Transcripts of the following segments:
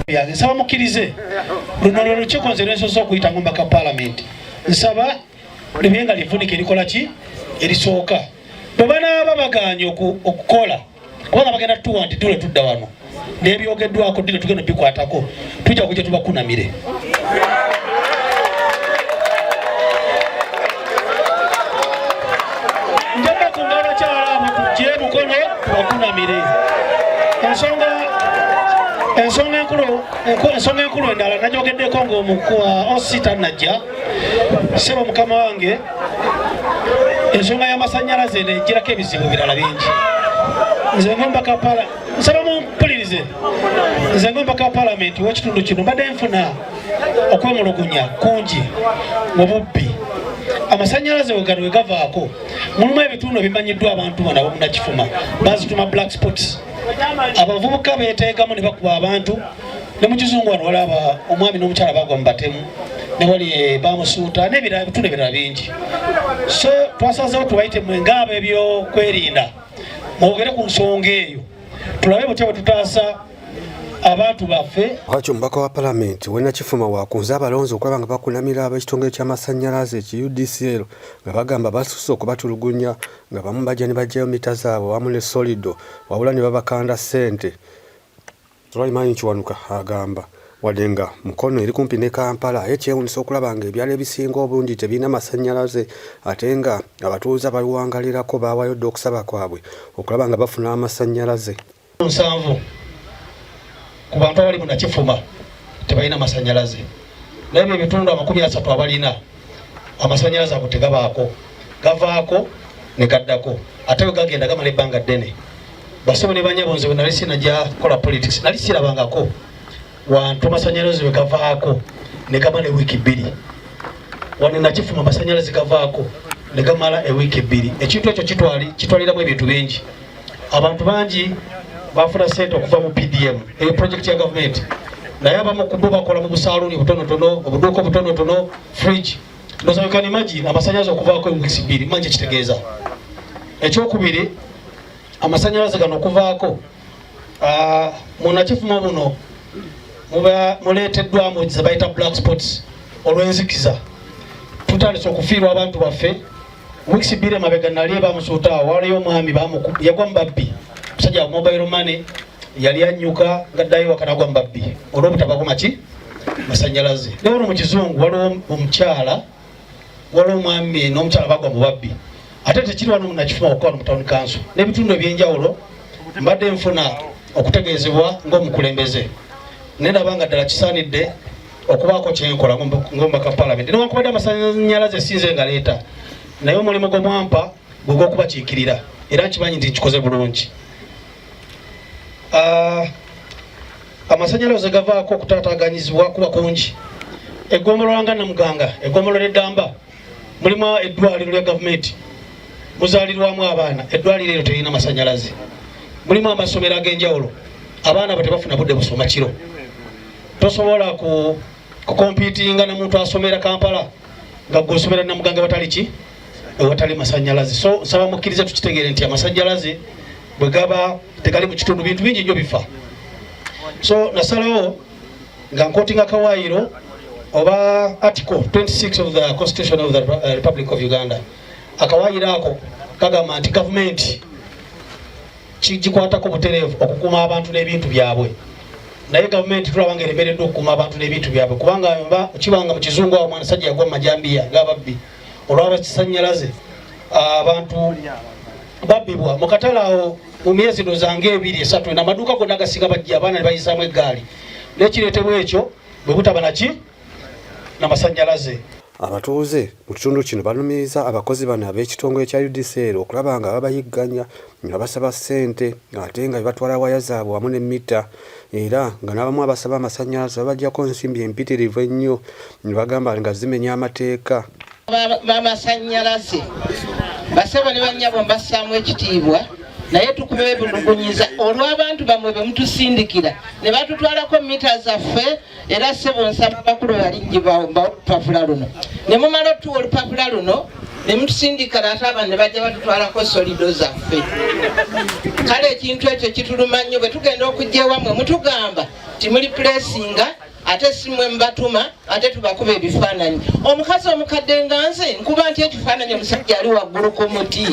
Byange, nsaba mukkirize, luno lwe lukiiko nze lwensoose okuyita ng'omubaka palamenti. Nsaba libe nga livunika erikola ki erisooka. Bwe banaaba bagaanye okukola, kubanga bagenda tuwa nti tule tudda wano n'ebyogeddwako ddino tugenda bikwatako, tujja kujja tubakunamire. Njagala kunga abakyala abo tujje Mukono tubakunamire. Ensonga enkulu endala najogeddeko ng'omukuwa osi tannajja, ssebo mukama wange, ensonga y'amasannyalaze eno ejjirako ebizibu birala bingi. Nze ng'omubaka pala, nsaba mumpulirize, nze ng'omubaka wa palamenti w'ekitundu kino mbadde nfuna okwemulugunya kungi mu bubbi. Amasannyalaze wegano we gavaako, mulimu ebitundu ebimanyiddwa abantu bano abomunakifuma bazituma black spots. Abavubuka beteegamu ne bakuba abantu. Ne mu Kizungu wano walaba omwami n'omukyala bagwa mu batemu, ne wali bamusuuta n'ebirala, ebitundu ebirala bingi. So twasazeewo tubayite mwe ngaabo ebyokwerinda mwogere ku nsonga eyo, tulabe butya bwe tutaasa abantu baffe. Wakati omubaka wa palamenti w'e Nakifuma wakunze abalonzi okulaba nga bakunamira ab'ekitongole ky'amasannyalaze eki UDCL, nga bagamba basusse okubatulugunya, nga bamu bajja ne baggyayo mita zaabwe wamu ne solido, wabula ne babakanda ssente. Sulaiman Kiwanuka agamba wadde nga Mukono eri kumpi ne Kampala, aye kyewuunyisa okulaba nga ebyalo ebisinga obungi tebirina masannyalaze, ate nga abatuuze ababiwangalirako baawayo dda okusaba kwabwe okulaba nga bafuna amasannyalaze. 70 ku bantu abali Munakifuma tebalina masanyalaze, naye ebyo ebitundu 30 abalina amasanyalaze ago tegabaako, gavaako ne gaddako, ate bwe gagenda gamala ebbanga ddene. Basebo ne banyabo, nze bwe nali sinajja kukola politics, nali sirabangako wantu amasanyalaze bwe gavaako ne gamala ewiiki 2. Wano Nakifuma amasanyalaze gavaako ne gamala ewiiki 2. Ekintu ekyo kitwaliramu ebintu bingi. Abantu bangi bafuna sente okuva mu PDM, eyo project ya gavumenti, naye abamu ku bo bakola mu busaaluuni butonotono, obuduuka obutonotono, fridge. Ndoza you can imagine amasanyalaze okuvaako ewiiki 2 mangi kitegeeza. Ekyokubiri, amasanyalaze gano okuvaako Munakifuma muno muba muleeteddwamu ze bayita black spots olw'enzikiza. Tutandise okufiirwa abantu baffe. Wiiki 2 emabega nali bamusuuta awo, waliyo omwami yagwa mu babbi, musajja wa mobile money, yali anyuka nga ddayo waka nagwa mu babbi olw'obutabako maki masanyalaze. Ne wano mu Kizungu waliwo omukyala, waliwo omwami n'omukyala bagwa mu babbi. Ate tekiri wano Munakifuma okuba mu town council n'ebitundu ebyenjawulo. Mbadde nfuna okutegeezebwa ng'omukulembeze, naye ndaba nga ddala kisaanidde okubaako kyenkola ng'omubaka palamenti. Newankubadde amasanyalaze sinze nga leeta, naye omulimu gwe mwampa gwe gw'okubakiikirira, era nkimanyi nti nkikoze bulungi. Amasanyalaze gavaako, okutaataaganyizibwa kuba kungi. Eggombolola nga Namuganga, eggombolola eddamba, mulimu eddwaliro lya gavumenti, muzaalirwamu abaana, eddwaliro eryo terina masanyalaze. Mulimu amasomero ag'enjawulo, abaana abo tebafuna budde busoma kiro. Tosobola ku kucompetinga na muntu asomera Kampala nga gwe osomera Namuganga watali ki, ewatali masanyalaze. So nsaba mukkirize tukitegeere nti amasanyalaze bwe gaba tegali mu kitundu, bintu bingi nnyo bifa. So nasalawo nga nquotinga kawaayiro oba article 26 of the Constitution of the Republic of Uganda. Akawaayiro ako kagamba nti gavumenti kigikwatako butereevu okukuuma abantu n'ebintu byabwe, naye gavumenti tulaba nga eremereddwa okukuuma abantu n'ebintu byabwe, kubanga kibanga mu Kizungu awo omwana sajja yagwa mu majambiya g'ababbi olw'abasanyalaze. Abantu babbibwa mu katale awo mu myezi ndowooza 2, 3, 4, amaduuka gonna gasinga bajja abaana ne bayisaamu eggaali, n'ekireetebwa ekyo bwe butaba naki namasanyalaze. Abatuuze mu kitundu kino balumiriza abakozi bano ab'ekitongole kya UDCL okulaba nga babayigganya nga basaba ssente, ate nga bebatwala waya zaabwe wamu ne mita, era nga n'abamu abasaba amasannyalaze babaggyako ensimbi empitirivu ennyo ne bagamba nga zimenya amateeka. Bamasannyalaze, basebo ne bannyabo, mbassaamu ekitiibwa, naye tukubeebulugunyiza olw'abantu bammwe be mutusindikira ne batutwalako mita zaffe. Era ssebo, nsaba abakulu balingi bawa olupapula luno, ne mumala otuwa olupapula luno. Ne mutusindikala ate abantu ne bajja batutwalako solido zaffe. Kale ekintu ekyo kituluma nnyo. Bwe tugenda okujja ewammwe mutugamba nti muli pulesinga, ate si mwe mubatuma, ate tubakuba ebifaananyi. Omukazi omukadde nga nze nkuba nti ekifaananyi omusajja ali waggulu ku muti.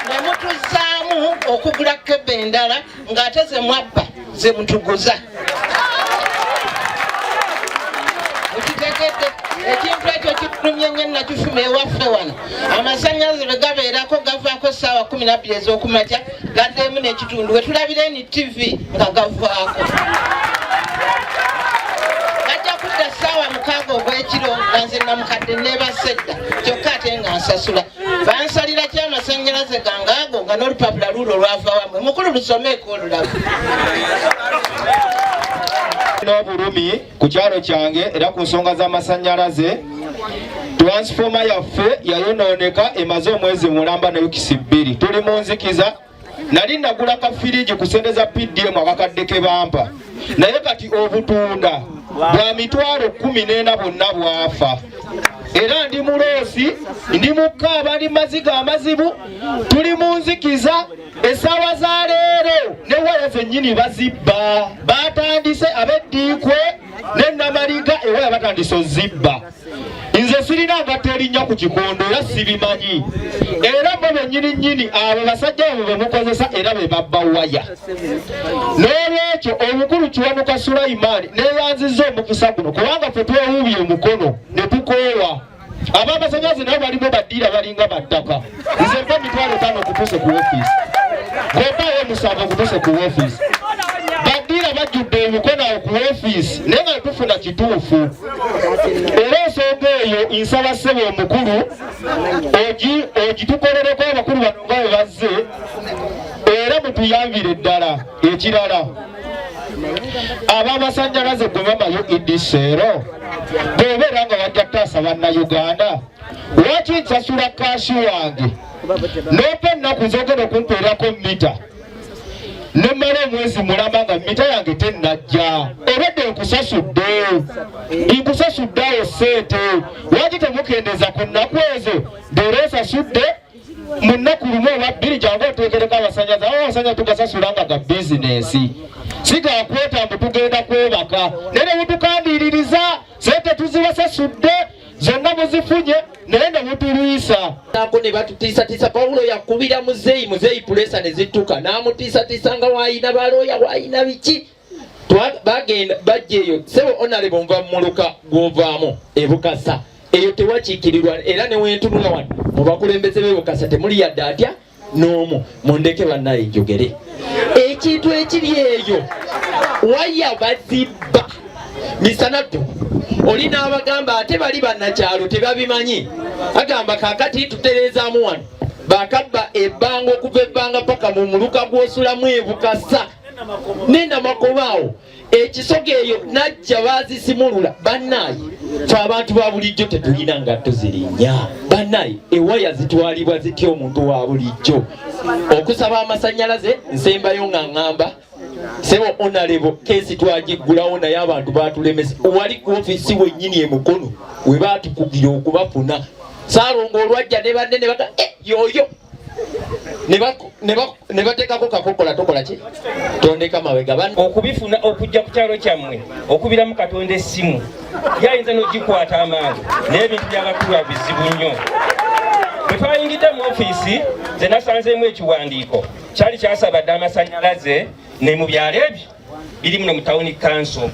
Ne mutuzzaamu okugula kebe endala ng'ate ze mwabba ze mutuguza. Mukitegedde? Ekintu ekyo kitulumye nnyo. Nakifuma ewaffe wano amasannyalaze bwe gabeerako gavaako ssaawa 12 ez'okumakya, gaddeemu n'ekitundu we tulabira eni TV nga gavaako, gajja kudda ssaawa 6 ogw'ekiro, nga nze namukadde neebase dda, kyokka ate nga nsasula. Bansalira ki amasannyalaze gange ago nga n'olupapula luulwo lwava wammwe? Mukulu, lusomeeko olulabo. N'obulumi ku kyalo kyange era ku nsonga z'amasannyalaze, transformer yaffe yayonooneka, emaze omwezi mulamba ne wikisi 2, tuli mu nzikiza. Nali nagula ka firiji ku sente za PDM akakadde ke bampa, naye kati obutunda bwa 140,000 bwonna bwafa, era ndi mu loss, ndi mu kaaba, ndi maziga amazibu, tuli mu nzikiza. Essaawa za leero ne waya zennyini bazibba, batandise ab'eddiikwe ne Namaliga, ewaya batandise ozibba. Nze sirina ngatta erinnya ku kikondo era sibimanyi, era bo bennyini nnyini abo basajja bamwe bemukozesa era be babba waya. N'olwekyo omukulu Kiwanuka Sulaimaani, neeyanzizza omukisa guno, kubanga ffe twewuubye omukono ne tukoowa. Ab'amasannyalaze nabo balimu baddiira, balinga battaka. Nze mpa 50,000 okutuuse ku ofiisi, gwempayo 7 okutuuse ku ofiisi. Baddiira bajjudde emikono awo ku ofiisi, naye nga tufuna kituufu. Era ensonga eyo nsaba ssebo omukulu ogitukolereko, abakulu bano nga bwe bazze, era mutuyambire ddala. Ekirala, ab'amasannyalaze, gwe bamayo idiseero, bw'obeera nga wajja kutaasa Bannayuganda, lwaki nsasula cash wange n'ompa ennaku zogenda okumpeerako mita, nemmala omwezi mulamba nga mita yange tennajja? Obadde nkusasudde, nkusasudde awo ssente, lwaki temukendeza ku nnaku ezo? Leero osasudde mu nnaku lumu oba bbiri, jangu oteekereko amasanyalaze. Awo amasanyalaze tugasasula nga ga bizinensi, si gakweta mbu tugenda kwebaka, naye ne mutukandiiririza. Sente tuzibasasudde zonna, muzifunye, naye ne mutulwisa. Ako ne batutiisatiisa. Pawulo yakubira muzeeyi, muzeeyi pulesa ne zittuka, n'amutiisatiisa nga waayina balooya, waayina biki. Bagenda bajja eyo. Sebo honorable, nva muluka gw'ovaamu ebukasa eyo, tewakiikirirwa, era ne wentunula wano mu bakulembeze b'ebukasa temuli yadde atya n'omu. Mundeke bannaye njogere ekintu ekiri eyo. Waya bazibba misana ttu. Oli n'abagamba ate bali bannakyalo tebabimanyi, agamba kakati tutereezaamu wano, bakabba ebbanga okuva ebbanga paka mu muluka gw'osulamu ebukasa nenamakoba ekisoga eyo najja bazisimulula. Bannaye, fe abantu ba bulijjo tetulina ngatto zirinnya. Bannaye, ewaya zitwalibwa zitya omuntu wa bulijjo okusaba amasanyalaze? Nsembayo nga ŋŋamba sebo honorable, case twagiggulawo naye abantu batulemesa. Wali ku ofiisi wennyini emukono we batukugira okubafuna. Saalongo olwajja ne banne ne bata eh, yoyo ne bateekako kakokola tokola ki tondeka mabega. Okubifuna okujja ku kyalo kyammwe, okubiramu Katonda essimu yayinza n'ogikwata amangu, naye ebintu byabakulu bizibu nnyo. Bwe twayingidde mu ofiisi, ze nasanzeemu ekiwandiiko kyali kyasabadde amasanyalaze ne mu byalo ebyo biri muno mu tawuni kanso,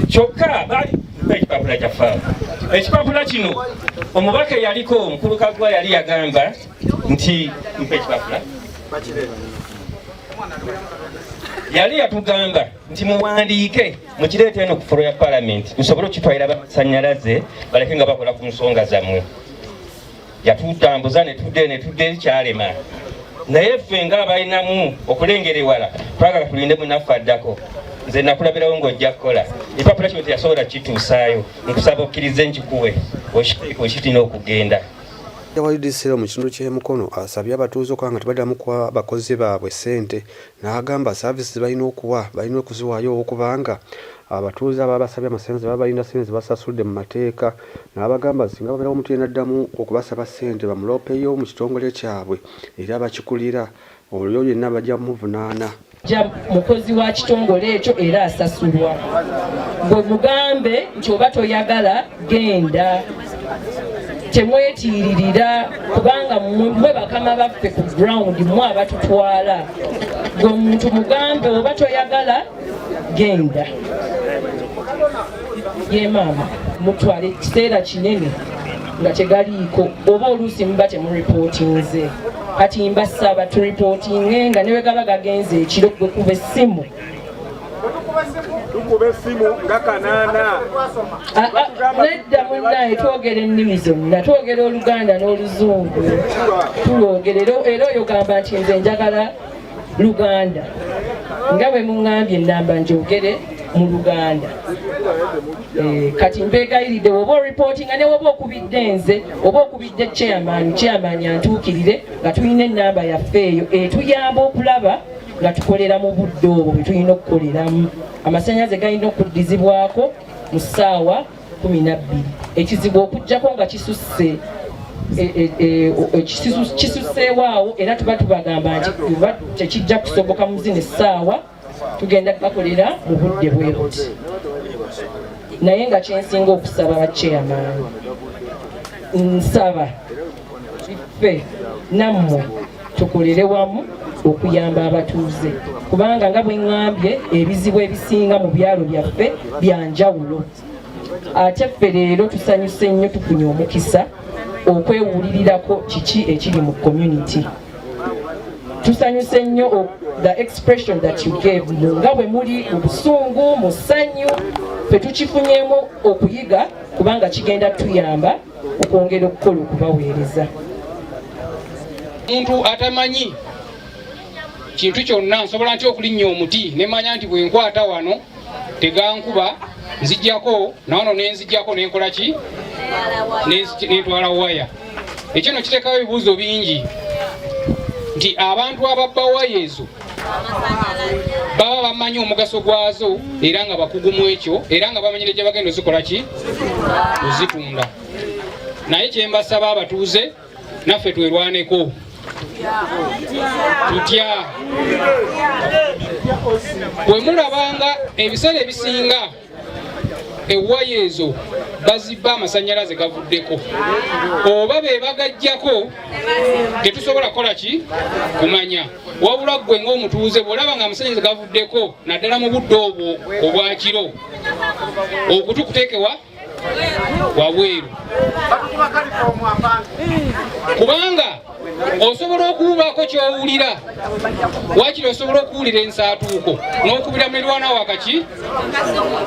kyokka baali ekipapula kyaffe. Ekipapula kino omubaka eyaliko omukulu Kagwa yali yagamba nti mpa ekipapula, yali yatugamba nti muwandiike mukireete eno ku floor ya palamenti musobole okukitwalira bamasanyalaze baleke nga bakola ku nsonga zammwe. Yatutambuza netudde netudde, kyalema. Naye ffe ngaabalinamu okulengera ewala twagala tulinde munaffe addako. Nze nakulabirawo ng'ojja kukola. Ekipapula kino teyasobola kukituusaayo. Nkusaba okkirize nkikuwe, okiteeka okirina okugenda. Wa UDCL mu kitundu ky'e Mukono asabye abatuuze okuba nga tebaddamu kuwa bakozi baabwe ssente, n'agamba service ze balina okuwa balina okuziwaayo, olwokubanga Abatuuze ababasabye amasannyalaze baba balina ssente ze basasudde mu mateeka n'abagamba singa wabeerawo omuntu yenna addamu okubasaba ssente bamuloopeyo mu kitongole kyabwe era abakikulira oyo yenna bajja kumuvunaana. Mukozi wa kitongole ekyo era asasulwa. Gwe mugambe nti oba toyagala genda, temwetiiririra kubanga mwe bakama baffe ku ground, mwe abatutwala. Gwe omuntu mugambe oba toyagala genda. Ye maama mutwala ekiseera kinene nga tegaliiko, oba oluusi muba temuripootinze. Kati mbasaba turipootinge nga ne bwe gaba gagenze ekiro, gwe kuba essimu. Tukuba essimu nga kanaana. Nedda munnaye, twogera ennimi zonna, twogera Oluganda n'Oluzungu, tulwogera. Era oyo gamba nti nze njagala Luganda, nga bwe muŋŋambye ennamba njogere mu Luganda. Kati mbeegayiridde, woba oripootinga ne woba okubidde nze oba okubidde chairman, chairman antuukirire nga tulina ennamba yaffe eyo etuyamba okulaba nga tukolera mu budde obwo bwe tulina okukoleramu. Amasannyalaze galina okuddizibwako mu ssaawa 12. Ekizibu okuggyako nga kisusse kisusseewo awo, era tuba tubagamba nti oba tekijja kusoboka mu zino essaawa, tugenda kubakolera mu budde bwe buti. Naye nga kyensinga okusaba ba chairman, nsaba ffe nammwe tukolere wamu okuyamba abatuuze, kubanga nga bwe ŋŋambye, ebizibu ebisinga mu byalo byaffe byanjawulo. Ate ffe leero tusanyuse nnyo, tufunye omukisa okwewulirirako kiki ekiri mu community. Tusanyuse nnyo the expression that you gave mu nga bwe muli mu busungu, mu ssanyu. Ffe tukifunyemu okuyiga, kubanga kigenda tuyamba okwongera okukola okubaweereza. Omuntu atamanyi kintu kyonna, nsobola ntya okulinnya omuti nemanya nti bwe nkwata wano tegankuba, nzijjako nawano nenzijjako nenkola ki, nentwala waya? Ekyo no kiteekawo ebibuuzo bingi nti abantu ababba waya ezo baba bamanyi omugaso gwazo era nga bakugu mu ekyo, era nga bamanyire gye bagenda ozikola ki, ozitunda. Naye kyembasaba abatuuze, naffe twerwaneko. Tutya? Bwe mulabanga ebiseera ebisinga ewaya ezo bazibba amasanyalaze gavuddeko oba be bagajjako, tetusobola kukola ki, kumanya. Wabula ggwe ng'omutuuze bw'olaba nga amasanyalaze gavuddeko, naddala mu budde obwo obwakiro, okutu kuteekewa wabweru, kubanga osobola okuwubaako kyowulira. Wakiri osobola okuwulira ensaatuuko n'okubira mulirwana wakaki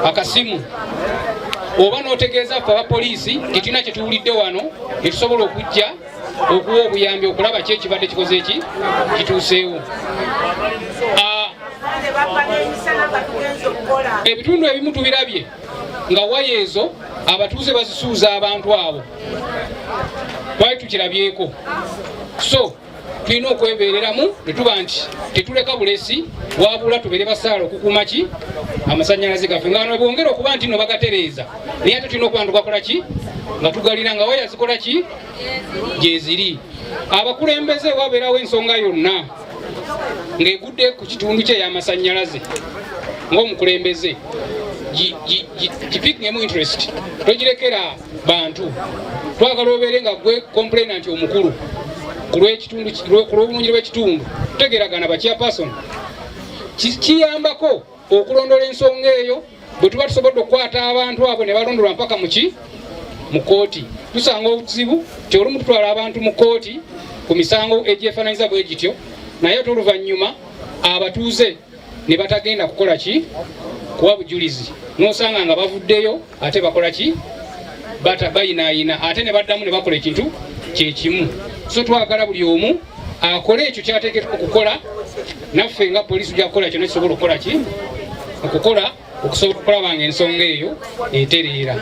akasimu, oba n'otegeeza ffe abapoliisi tetulina kyetuwulidde wano, netusobola okujja okuwa obuyambi okulaba ki ekibadde kikoze eki kituuseewo. Ebitundu ebimu tubirabye nga waya ezo abatuuze bazisuuza abantu abo, twali tukirabyeko. So tulina okwebereramu ne tuba nti tetuleka bulesi, wabula tubeere basaala okukuuma ki, amasanyalaze gaffe, nga bano bongera okuba nti no bagatereeza, naye ate tulina okuba ntugakola ki, nga tugalina nga waya zikola ki, gyeziri. Abakulembeze, wabeerawo ensonga yonna ng'egudde ku kitundu kye ey'amasannyalaze, ng'omukulembeze gipikingemu interest, togirekera bantu. Twagala obeere nga gwe complainant omukulu ku lw'obulungi bw'ekitundu. Tutegeeragana ba chairperson? Kiyambako okulondola ensonga eyo. Bwe tuba tusobodde okukwata abantu abo ne balondolwa mpaka muki, mu kooti, tusanga obuzibu ti olumu tutwala abantu mu kooti ku misango egyefaananyiza bwe gityo, naye ate oluvannyuma abatuuze ne batagenda kukola ki, kuwa bujulizi, n'osanga nga bavuddeyo ate bakola ki, bayinaayina ate ne baddamu ne bakola ekintu kyekimu. So twagala buli omu akole ekyo kyateekeddwa okukola. Naffe nga poliisi tujja kukola kyonna kisobola okukola ki, okukola okusobola okulaba nga ensonga eyo etereera.